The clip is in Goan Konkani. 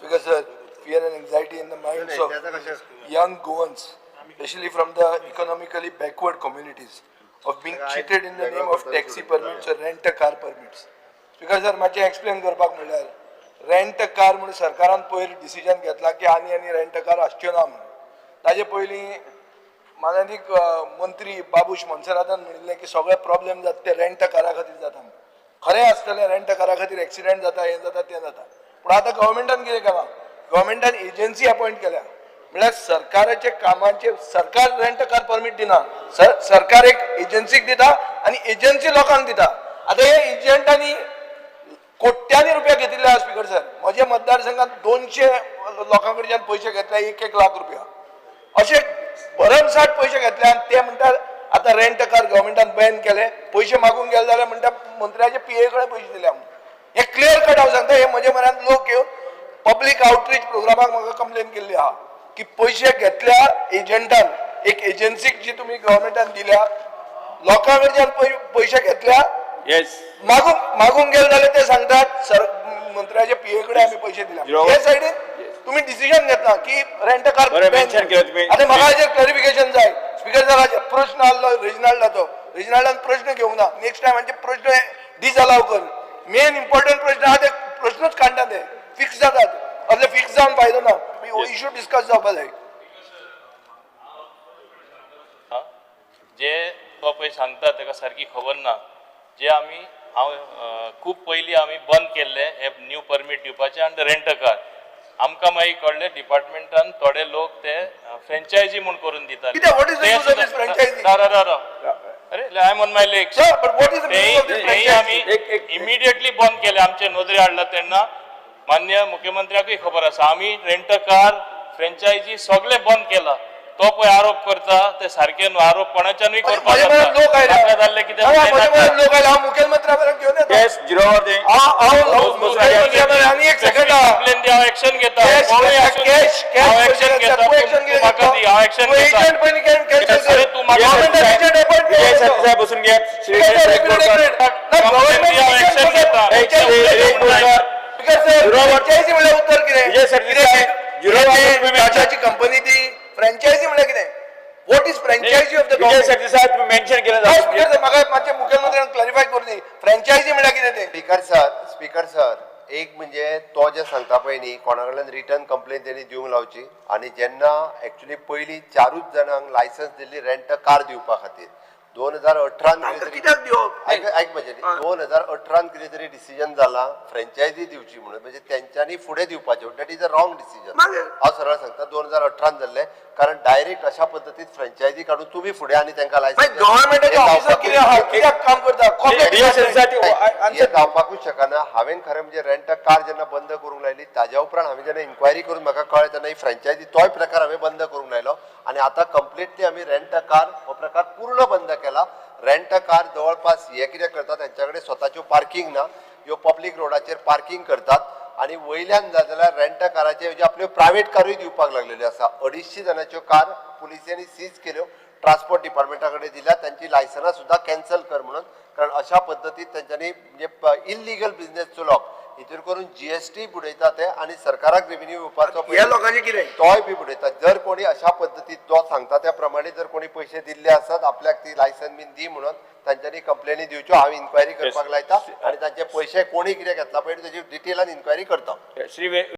Because sir, fear and anxiety in the minds of young Goans, especially from the economically backward communities, of being cheated in the name of taxi permits or rent a car permits. Speaker sir, मातशें एक्सप्लेन करपाक म्हणल्यार रेंट अ कार म्हणून सरकारान पयर डिसिजन घेतला की आनी आनी रेंट अ कार आसच्यो ना म्हणून. ताजे पयलीं मानादीक मंत्री बाबूश मोन्सेरातान म्हणिल्लें की सगळे प्रॉब्लेम जाता ते रेंट अ कारा खातीर जाता म्हणून. खरें आसतलें, रेंट अ कारा खातीर एक्सिडंट जाता, हें जाता, तें जाता, पूण आतां गव्हर्मेंटान कितें केलां? गव्हर्मेंटान एजन्सी अपॉयंट केल्या. म्हळ्यार सरकाराचे कामाचे सरकार रेंट अ कार परमीट दिना सर, सरकार एक एजन्सीक दिता आनी एजन्सी लोकांक दिता. आतां हे एजंटांनी कोट्यांनी रुपया घेतिल्ले आसा. स्पीकर सर, म्हज्या मतदारसंघात 200 लोकां कडच्यान पयशे घेतले, 1-1 लाख रुपया अशे भरमसाठ पयशे घेतले. आनी ते म्हणटात आतां रेंट कार गव्हर्मेंटान बॅन केले. पयशे मागूंक गेले जाल्यार म्हणटा मंत्र्याचे पीए कडेन पयशे दिले म्हणून. हे क्लियर कट हांव सांगता, हे म्हजे म्हऱ्यान लोक येवन पब्लीक आउटरीच प्रोग्रामाक म्हाका कंप्लेन केल्ली आहा की पयशे घेतल्या एजंटान, एक एजन्सीक जी तुमी गव्हर्मेंटान दिल्या, लोकां कडच्यान पयशे घेतल्या. मागूंक मागूंक गेले जाल्यार ते सांगतात, सर, मंत्र्याच्या पीए कडेन आमी पयशे दिल्या. हे सायडीन तुम्ही डिसिजन घेतला की रेंट कार. बरें, mention केलं तुम्ही. आता म्हाका हाजेर क्लॅरिफिकेशन जाय. स्पीकर सर, हाजेर प्रश्न आहलो रेजिनाल्डाचो, रेजिनाल्डान प्रश्न घेवंक ना. नेक्स्ट टायम हांचे प्रश्न डिसअलाव कर. मेन इम्पॉर्टंट प्रश्न आहा ते प्रश्नूच काडटा, ते फिक्स जातात. असले फिक्स जावन फायदो ना, इशू डिस्कस जावपा जाय. जे तो पळय सांगता ताका सारकी खबर ना. जे आमी हांव खूब पयलीं आमी बंद केल्ले हे न्यू परमीट दिवपाचे आनी रेंट कार. आमकां मागीर कळ्ळें, डिपार्टमेंटान थोडे लोक ते फ्रेंचायजी म्हूण करून दितात. कित्याक? What is the use of this franchisee? राव राव राव, अरे, I am on my leg. Sir, but what is the meaning of this तेही franchise? आमी इमिडिएटली बंद केले. आमचे नदरे हाडला तेन्ना मान्य मुख्यमंत्र्याकूय खबर आसा. आमी रेंट कार फ्रेंचायजी सगळे बंद केला. तो पळय आरोप करता ते सारके न्हू. आरोप कोणाच्यानूय करपाक म्हज्या म्हऱ्यान लोक आयले. नाका जाल्ले कितें म्हज्या उलयनाका. म्हऱ्यान लोक आयले, हांव मुखेलमंत्र्या मेरेन घेवन येता. येस, झिरोवर. हांव हांव मुखेलमंत्र्या मेरेन आनी एक सेकंड. कंप्लेन दी, हांव एक्शन घेता. कॅश कोणूय आसूं, कॅश हांव एक्शन घेता. तूं एक्शन तूं म्हाका दी, हांव एक्शन घेता. एजंट पयलीं कॅन्सल. अरे, तूं म्हाका government agent appoint Vijay Sardesai, बसून घ्या. श्री कंप्लेन दी, हांव एक्शन घेता. फ्रँचायझी म्हणल्यार उत्तर कितें? विजय सरदेसाय, झिरो टाटाची कंपनी ती फ्रँचायझी म्हणल्यार कितें? What is franchisee of the Vijay Sardesai, तुम्ही मेन्शन केलं. स्पीकर, म्हाका मातशें मुखेलमंत्र्यान क्लॅरिफाय करून दी, फ्रँचायझी म्हणल्यार कितें तें? स्पीकर सर, स्पीकर सर, एक म्हणजे तो जे सांगता पळय न्ही, कोणा कडल्यान रिटर्न कंप्लेन तेणी दिवंक लावची. आनी जेन्ना एक्चुली पयलीं चारूच जाणांक लायसन्स दिल्ली रेंट कार दिवपा खातीर 2018न कितें तरी कित्याक दिवप? आयक आयक म्हजें, 2018न कितें तरी डिसिजन जाला फ्रँचायझी दिवची म्हणून, म्हणजे तेंच्यांनी फुडें दिवपाचें. That is a wrong decision. मागीर? हांव सरळ सांगता, 2018न जाल्लें, कारण डायरेक्ट अशा पद्दतीन फ्रँचायझी काडून तुमी फुडें आनी तांकां लायसन्स गव्हर्नमेंटाचे ऑफिसर कितें आहा? कित्याक काम करता? विजय सरदेसाय, हे जावपाकूच शकना. हांवें खरें म्हणजे रेंट कार जेन्ना बंद करूंक लायली, ताज्या उपरांत हांवें जेन्ना इन्क्वायरी करून म्हाका कळ्ळें, तेन्ना ही फ्रँचायझी तोय प्रकार हांवें बंद करूंक लायलो आनी आतां कंप्लिटली आमी रेंट कार हो प्रकार पूर्ण बंद केला. रेंट कार जवळपास हे कितें करतात, तेंच्या कडेन स्वताच्यो पार्कींग ना, ह्यो पब्लीक रोडाचेर पार्कींग करतात. आनी वयल्यान जाल्यार रेंट काराचे म्हणजे आपल्यो प्रायवेट कारूय दिवपाक लागलेल्यो आसा. 250 जाणांच्यो कार पुलिसांनी सीज केल्यो, ट्रान्सपोर्ट डिपार्टमेंटा कडेन दिल्या, तांची लायसनां सुद्दां कॅन्सल कर म्हणून. कारण अशा पद्दतीन तेंच्यांनी म्हणजे इलिगल बिझनेस चलोवप, हितूर करून जीएसटी बुडयता ते आनी सरकाराक रेव्हेन्यू येवपाचो ह्या लोकांचें कितें? तोय बी बुडयता. जर कोणी अशा पद्दतीन तो सांगता त्या प्रमाणे जर कोणी पयशे दिल्ले आसत आपल्याक ती लायसन बीन दी म्हणून, तांच्यांनी कंप्लेनी दिवच्यो. हांव इन्क्वायरी करपाक लायता आनी तांचे पयशे कोणी कितें घेतला पळय, तेजी डिटेलान इन्क्वायरी करता. श्री